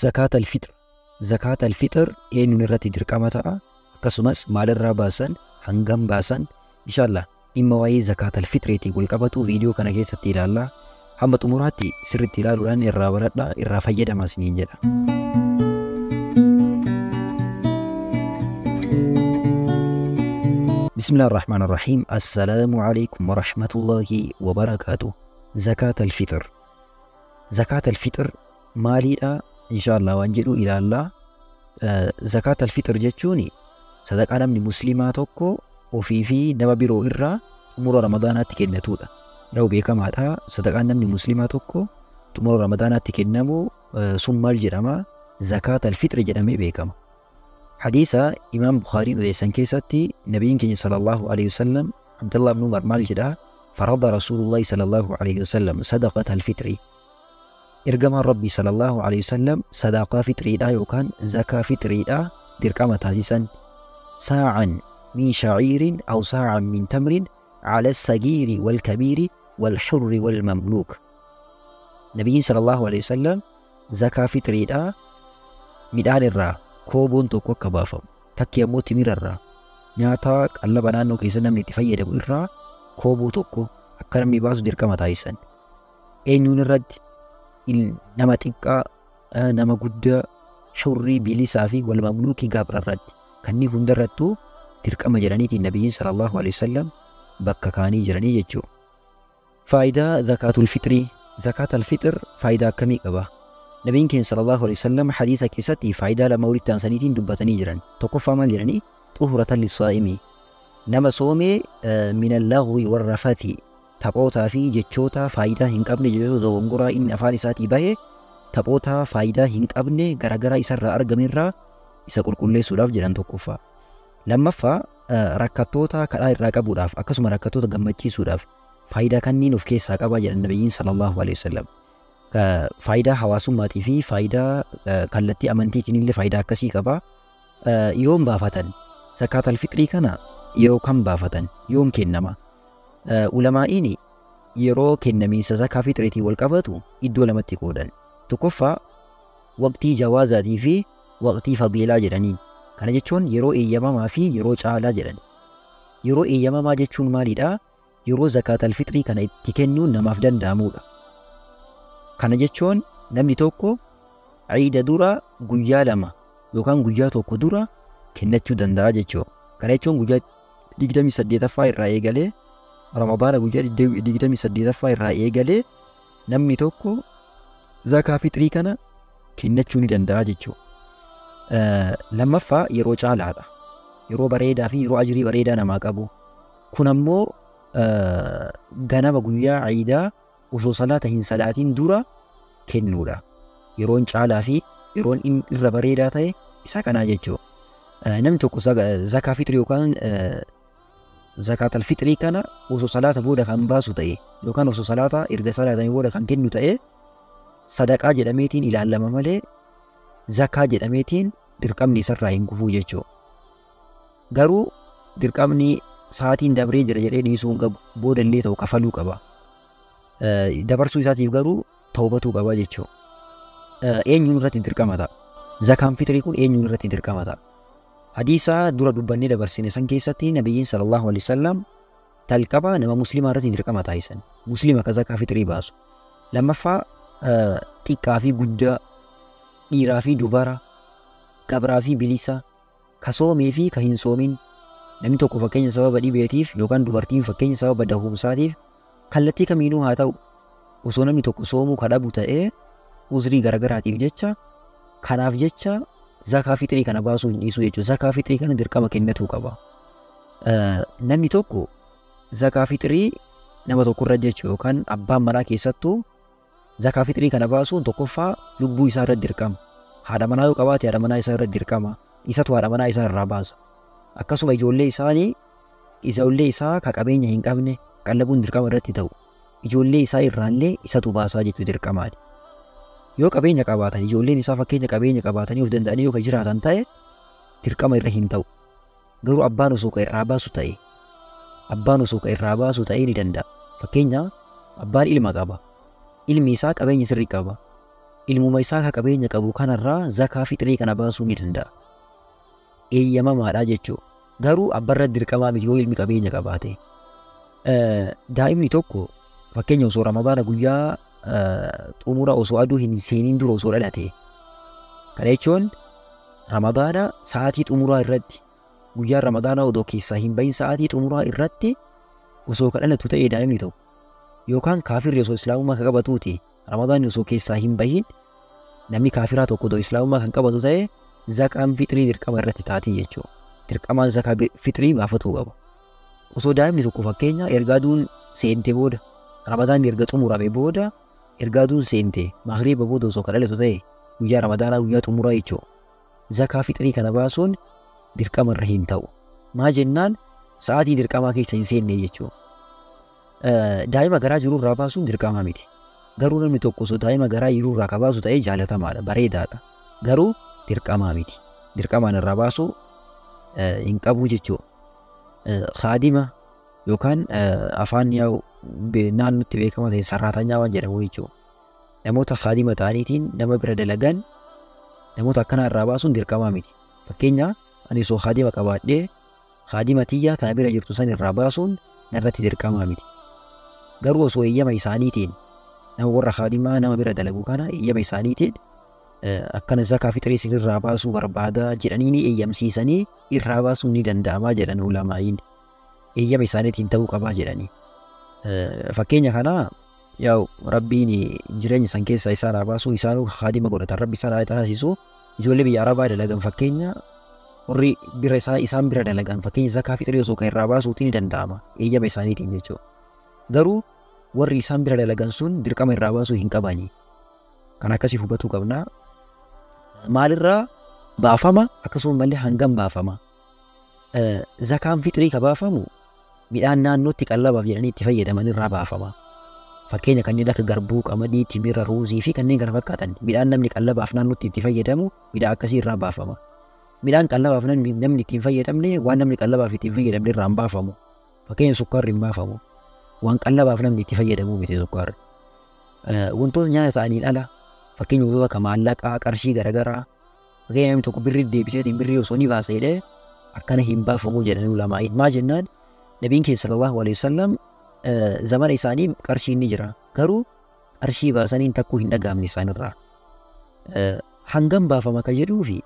Zakaat al-fixr. Zakaat al-fixr eenyuun irratti dirqama ta'a? Akkasumas maalirraa baasan, hangam baasan? Inshallah dhimma waa'ee zakaat al-fixriitiin wal qabatu viidiyoo kana keessatti ilaalla. Hamma xumuraatti sirriitti ilaaluudhaan irraa baradhaa, irraa fayyadamaa isiniin jedha. بسم الله الرحمن الرحيم. السلام عليكم ورحمة الله وبركاته. زكاة الفطر. زكاة الفطر ماليدا إن شاء الله وانجلو إلى الله. زكاة الفطر جتشوني صدق أنا من مسلمة توكو وفي في نما بيرو إرى تمر رمضان تكنتودا لو بيكا ماتا صدق أنا من مسلمة توكو تمر رمضان تكنمو ثم الجرما زكاة الفطر جرمي بيكما. حديث إمام بخاري وديسان كيساتي نبي كني صلى الله عليه وسلم عبد الله بن عمر مال جدا فرض رسول الله صلى الله عليه وسلم صدقة الفطر. إرجما ربي صلى الله عليه وسلم صدقة فطري دا يوكان زكاة فطري دا دركما تاسيسا ساعا من شعير أو ساعا من تمر على الصغير والكبير والحر والمملوك. نبي صلى الله عليه وسلم زكاة فطري دا مدان الرا kooboon tokko akka baafamu takki ammoo timira irraa nyaata qallaba naannoo keessa namni itti fayyadamu irraa kooboo tokko akka namni baasu dirqama taasisan. Eenyuun irratti nama xiqqaa, nama guddaa, shurrii bilisaa fi wal mamluukii gabra irratti kanneen hundarrattuu dirqama jedhaniitiin nabiyyiin sallallahu alaihi wasallam bakka kaanii jiranii jechuudha. Faayidaa zakaatul fixrii. Zakaatul fixr faayidaa akkamii qaba? Nabiyyiin keenya sallallahu alaihi wasallam hadiisa keessatti faayidaa lama walitti aansaniitiin dubbatanii jiran. Tokkoffaa maal jedhanii? Xuhuratan lissaa'imi. Nama soomee min al-laghwi warrafathi taphootaa fi jechoota faayidaa hin qabne jechoota dogongoraa inni afaan isaatii bahe taphoota faayidaa hin qabne garaagaraa isarraa argamerraa isa qulqulleessuudhaaf jedhan tokkoffaa. Lammaffaa rakkattoota kadhaa irraa qabuudhaaf akkasuma rakkattoota gammachiisuudhaaf faayidaa kanneen of keessaa qaba jedhan nabiyyiin sallallahu alaihi wasallam. Faayidaa hawaasummaatii fi faayidaa kallattii amantiitiin illee faayidaa akkasii qaba. Yoom baafatan? Zakaat al-fixrii kana yeroo kam baafatan? Yoom kennama? Ulamaa'iin yeroo kennamiinsa zakaa fixriitiin wal qabatu iddoo lamatti qoodan. Tokkoffaa waqtii jawaazaatii fi waqtii fadiilaa jedhaniin. Kana jechuun yeroo eeyyamamaa fi yeroo caalaa jedhan. Yeroo eeyyamamaa jechuun maalidhaa? Yeroo zakaat al-fixrii kana itti kennuun namaaf danda'amudha. Kana jechuun namni tokko ciida dura guyyaa lama yookaan guyyaa tokko dura kennachuu danda'a jechuudha. Kana jechuun guyyaa 28ffaa irraa eegalee Ramadaana guyyaa 28ffaa irraa eegalee namni tokko zakaa fixrii kana kennachuu ni danda'a jechuudha. Lammaffaa yeroo caalaadha. Yeroo bareedaa fi yeroo ajirii bareedaa namaa qabu. Kun ammoo ganama guyyaa ciidaa osoo salaata hin salaatiin dura kennuudha. Yeroon caalaa fi yeroon irra bareedaa ta'e isa kanaa jechuudha. Namni tokko zakaa fixrii yookaan zakaat al-fixrii kana osoo salaata booda kan baasu ta'e yookaan osoo salaata erga salaatamee booda kan kennu ta'e sadaqaa jedhameetiin ilaalama malee zakaa jedhameetiin dirqamni isarraa hin kufuu jechuudha. Garuu dirqamni sa'aatiin dabree jira jedhee dhiisuu hin qabu, booda illee ta'u kafaluu qaba. Dabarsuu isaatiif garuu tawbatuu qaba jechuudha. Eenyuun irratti dirqama ta'a? Zakaan fixrii kun eenyuun irratti dirqama ta'a? Hadiisa dura dubbannee dabarsine san keessatti nabiyyiin sallallahu alaihi wasallam talqaba nama muslimaa irratti dirqama taasisan. Muslima ka zakaa fixrii baasu. Lammaffaa xiqqaa fi guddaa, dhiiraa fi dubara, gabraa fi bilisa, ka soomee fi ka hin soomin. Namni tokko fakkeenya sababa dhibeetiif yookaan dubartiin fakkeenya sababa dahumsaatiif kallattii kamiinuu haa ta'u osoo namni tokko soomuu ka dhabu ta'ee uzrii garagaraatiif jecha kanaaf jecha zakaa fixrii kana baasuu hin dhiisu jechuudha. Zakaa fixrii kana dirqama kennatuu qaba. Namni tokko zakaa fixrii nama tokkorra jechuudha yookaan abbaan manaa keessattuu zakaa fixrii kana baasuun tokkoffaa lubbuu isaa irratti dirqama. Haadha manaa yoo qabaate haadha manaa isaa irratti dirqama. Isatu haadha manaa isaa irraa baasa. Akkasuma ijoollee isaanii ijoollee isaa ka qabeenya hin qabne qallabuun dirqama irratti ta'u ijoollee isaa irraallee isatu baasaa jechuu dirqamaadha. Yoo qabeenya qabaatan ijoolleen isaa fakkeenya qabeenya qabaatanii of danda'anii yoo ka jiraatan ta'e dirqama irra hin ta'u. Garuu abbaan osoo ka irraa baasu ta'e abbaan osoo ka irraa baasu ta'e ni danda'a. Fakkeenya abbaan ilma qaba. Ilmi isaa qabeenya sirrii qaba. Ilmuma isaa ka qabeenya qabu kanarraa zakaa fixrii kana baasuu ni danda'a. Eeyyamamaadha jechuudha. Garuu abbarra dirqamaa miti yoo ilmi qabeenya qabaate. Daa'imni tokko fakkeenya osoo Ramadaana guyyaa xumura osoo aduu hin seeniin dura osoo dhalate. Kana jechuun Ramadaana sa'aatii xumuraa irratti guyyaa Ramadaanaa odoo keessaa hin bahin sa'aatii xumuraa irratti osoo ka dhalatu ta'e daa'imni tokko yookaan kaafirri osoo islaamummaa kan qabatuuti Ramadaanni osoo keessaa hin bahin namni kaafiraa tokko odoo islaamummaa kan qabatu ta'e zakaan fixrii dirqama irratti taatii jechuudha. Dirqamaan zakaa fixrii baafatuu qaba. Osoo daa'imni tokko fakkeenya erga aduun seente booda Ramadaanni erga xumurame booda erga aduun seente magriiba booda osoo ka dhalatu ta'e guyyaa Ramadaanaa guyyaa xumuraa jechuudha. Zakaa fixrii kana baasuun dirqama irra hin ta'u. Maa jennaan sa'aatii dirqamaa keessa hin seenne jechuudha. Daa'ima garaa jiru irraa baasuun dirqama miti. Garuu namni tokko osoo daa'ima garaa jiru irraa ka baasu ta'e jaalatamaadha, bareedaadha. Garuu dirqamaa miti. Dirqamaan irraa baasuu hin qabu jechuudha. Khaadima yookaan afaan naannootti beekama ta'e sarraatanyaa waan jedhamu jechuudha. Namoota khaadima ta'aniitiin nama bira dalagan namoota akkanaa irraa baasuun dirqamaa miti. Fakkeenya ani osoo khaadima qabaadhee khaadima tiyyaa tana bira jirtu san irraa baasuun narratti dirqamaa miti. Garuu osoo eeyyama isaaniitiin nama warra khaadimaa nama bira dalagu kana eeyyama isaaniitiin akkana zakaa fixrii isinirraa baasuu barbaada jedhanii ni eeyyamsiisanii irraa baasuun ni danda'amaa jedhan ulamaa'iin. Eeyyama isaaniitiin ta'uu qabaa jedhanii. Fakkeenya kana yaa'u rabbiin jireenya san keessaa isaan haa baasuu isaanuu khaadima godhatan rabbi isaan haa taasisu ijoollee biyya arabaa dalagan fakkeenya warri bira isaa isaan bira dalagan fakkeenya zakaa fixrii osoo kan irraa baasuutiin ni danda'ama eeyyama isaaniitiin jechuudha. Garuu warri isaan bira dalagan sun dirqama irraa baasuu hin qabani. Kan akkasii hubatuu qabna. Maalirraa baafama akkasuma malee hangam baafama. Zakaan fixrii ka baafamu midhaan naannootti qallabaaf jedhanii itti fayyadaman irraa baafama. Fakkeenya kanneen akka garbuu, qamadii, timira, ruuzii fi kanneen kana fakkaatan midhaan namni qallabaaf naannootti itti fayyadamu midhaan akkasii irraa baafama. Midhaan qallabaaf namni ittiin fayyadamne waan namni qallabaaf ittiin fayyadamne irraa hin baafamu. Fakkeenya sukkaarri hin baafamu. Waan qallabaaf namni itti fayyadamu miti sukkaarri. Wantoota nyaata ta'aniin ala fakkeenya wantoota akka maallaqaa, qarshii garaagaraa fakkeenya namni tokko birrii deebiseetiin birrii osoo ni baasa jedhee akkana hin baafamu jedhanii ulamaa'iin. Maa jennaan nabiin keenya sallallahu alaihi wasallam zamana isaanii qarshiin ni jira. Garuu qarshii baasaniin takkuu hin dhaga'amne isaanirraa. Hangam baafama ka jedhuu fi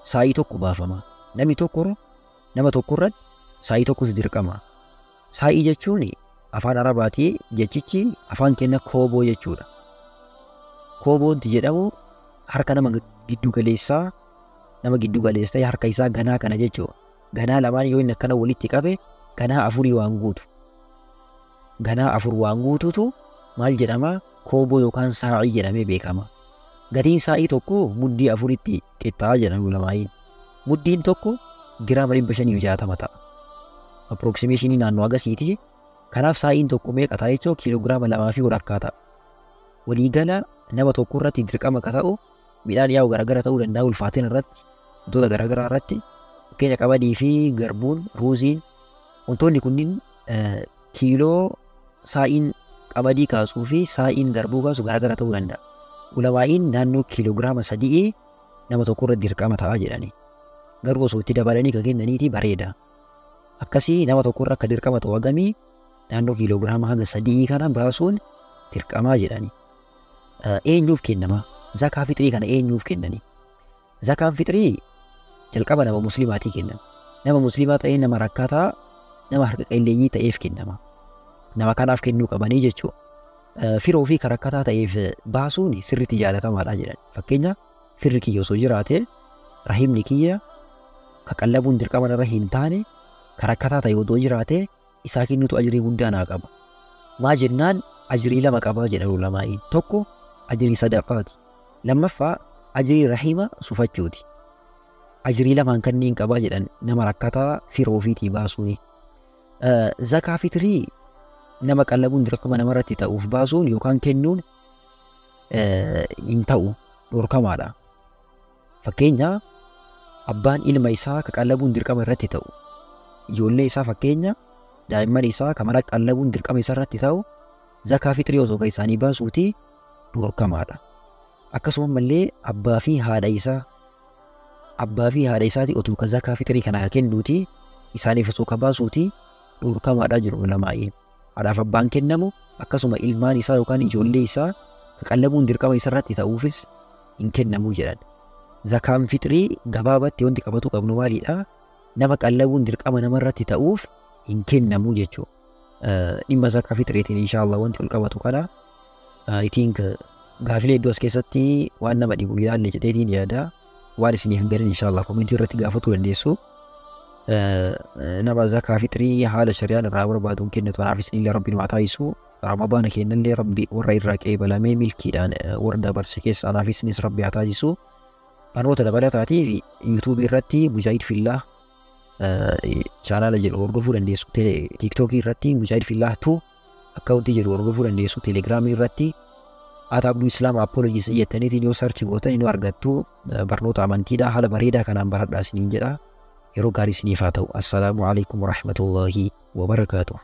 saayii tokko baafama. Namni tokko nama tokko irratti saayii tokkotu dirqama. Saayii jechuun afaan Arabaatii jechichi afaan keenya kooboo jechuudha. Kooboonti jedhamu harka nama giddu galeessaa nama giddu galeessa ta'e harka isaa ganaa kana jechuudha. Ganaa lamaan yoo inni akkana walitti qabe ganaa afurii waan guutu. Ganaa afur waan guututu maal jedhama kooboo yookaan saa'ii jedhamee beekama. Gatiin saa'ii tokko muddii afuritti qixxaa'a jedhamu lamaayiin. Muddiin tokko giraama 560 ta'a. Approximeeshinii naannoo agasiiti. Kanaaf saa'iin tokko meeqa ta'a jechuun kiiloogiraama 2.25 ta'a. Waliigala nama tokko irratti dirqama ka ta'u midhaan yaa'u garaagara ta'uu danda'a ulfaatina irratti wantoota garaagaraa irratti fakkeenya qamadii fi garbuun ruuziin wantoonni kunniin kiiloo saa'iin qamadii kaasuu fi saa'iin garbuu kaasu garaagara ta'uu danda'a. Ulamaa'iin naannoo kiiloogiraama 3 nama tokko irratti dirqama ta'a jedhani. Garuu osoo itti dabalanii kan kennaniiti bareeda. Akkasii nama tokko irra akka dirqama ta'u hagamii naannoo kiiloogiraama haga 3 kana baasuun dirqamaa jedhani. Eenyuuf kennama? Zakaa fixrii kana eenyuuf kennani? Zakaan fixrii jalqaba nama muslimaatii kennama. Nama muslimaa ta'ee nama rakkataa nama harka qalleeyyii ta'eef kennama. Nama kanaaf kennuu qabanii jechuudha. Firoo fi rakkataa ta'eef baasuun sirriitti jaalatamaadha jedhan. Fakkeenya firri kiyya osoo jiraate rahimni kiyya ka qallabuun dirqama irra hin taane ka rakkataa ta'e osoo jiraate isaa kennutu ajirii guddaa naa qaba. Maa jennaan ajirii lama qaba jedhan ulamaa'iin. Tokko ajirii sadaqaati. Lammaffaa ajirii rahima sufachuuti. Ajirii lamaan kanneen qabaa jedhan nama rakkataa firoo ofiitii baasuuni. Zakaa fitrii nama qallabuun dirqama namarratti ta'uuf baasuun yookaan kennuun hin ta'u dhorkamaadha. Fakkeenya abbaan ilma isaa ka qallabuun dirqama irratti ta'u ijoollee isaa fakkeenya daa'imman isaa ka mana qallabuun dirqama isa irratti ta'u zakaa fitrii osoo ka isaanii baasuuti dhorkamaadha. Akkasuma mallee abbaa fi haadha isaa, abbaa fi haadha isaati otuu ka zakaa fixrii kana kennuuti isaaniif osoo ka baasuuti dhorkamaadha jiru ulamaa'iin. Haadhaaf abbaan kennamu, akkasuma ilmaan isaa yookaan ijoollee isaa ka qallabuun dirqama isarratti ta'uufis hin kennamu jedhan. Zakaan fixrii gabaabatti wanti qabatu qabnu maalidha? Nama qallabuun dirqama namarratti ta'uuf hin kennamu jechuudha. Dhimma zakaa fixriitiin inshaallah wanti ol qabatu kana, I think gaafilee hedduu as keessatti waan nama dhibu ilaalle jedheetiin yaada. Waan isiniif hin galin inshaallah comment irratti gaafachuu dandeessu. Nama zakaa fixrii haala shari'aan irraa barbaaduun kennitu anaaf isinillee Rabbi nu haa taasisu. Ramadaana kennallee Rabbi warra irraa qeebalamee milkiidhaan warra dabarse keessa anaaf isinis Rabbi haa taasisu. Barnoota dabalataatiif YouTube irratti Mujaahid Fillaa channel jedhu hordofuu dandeessu. TikTokii irratti Mujaahid Fillaa 2 account jedhu hordofuu dandeessu. Telegramii irratti @AbduIslam Apologist jettaniitiin yoo search gootan ni argattu. Barnoota amantiidha haala bareedaa kanaan baradhaa isiniin jedha. Yeroo gaarii isiniif haa ta'u. Assalaamu alaikum warahmatullaahi wabarakaatuh.